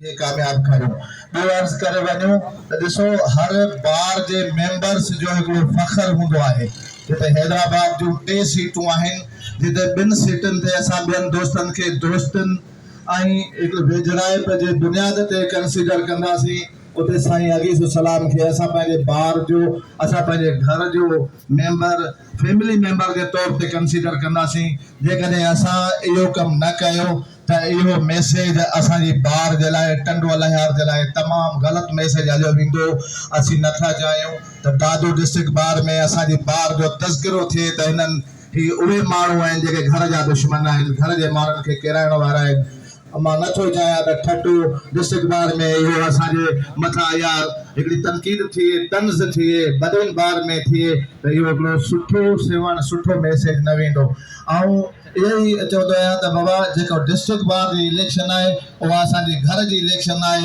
کي ڪامياب ڪريون. ٻيو عرض ڪري وڃون ته ڏسو هر بار جي ميمبرس جو هڪڙو فخر هوندو آهي جتي حيدرآباد جون ٽي سيٽون آهن جتي ٻن سيٽن تي اسان ٻين دوستن کي دوستن ۽ هڪ ويجهڙائپ جي بنياد تي ڪنسيڊر ڪنداسين اتي سائين عزيز السلام کي اسان پنهنجي بار جو اسان پنهنجي گهر جو ميمبر فيملي ميمبر جي طور تي ڪنسيڊر ڪنداسين جيڪڏهن اسان اهو ڪم نه ڪيو ته اهو ميسيج اسان جي بار جي لاء ٽنڊو الهيار جي لاء تمام غلط ميسيج هليو ويندو اسين نه ٿا چاهيون ته دادو ڊسٽرڪٽ بار ۾ اسان جي بار جو تذڪرو ٿئي ته هنن هي اهي ماڻهو آهن جيڪي گهر جا دشمن آهن گهر جي ماڻهن کي ڪيرائڻ وارا آهن مان نه ٿو چاهيان ته ٺٽو ڊسٽرڪٽ بار ۾ اهو اسان جي مٿان اها هڪڙي تنقيد ٿئي طنز ٿئي بدين بار ۾ ٿئي ته اهو هڪڙو سٺو سيوهڻ سٺو ميسيج نه ويندو آئون اهو ئي چوندو آهيان ته بابا جيڪو ڊسٽرڪٽ بار جي اليڪشن آهي اها اسان جي گهر جي اليڪشن آهي.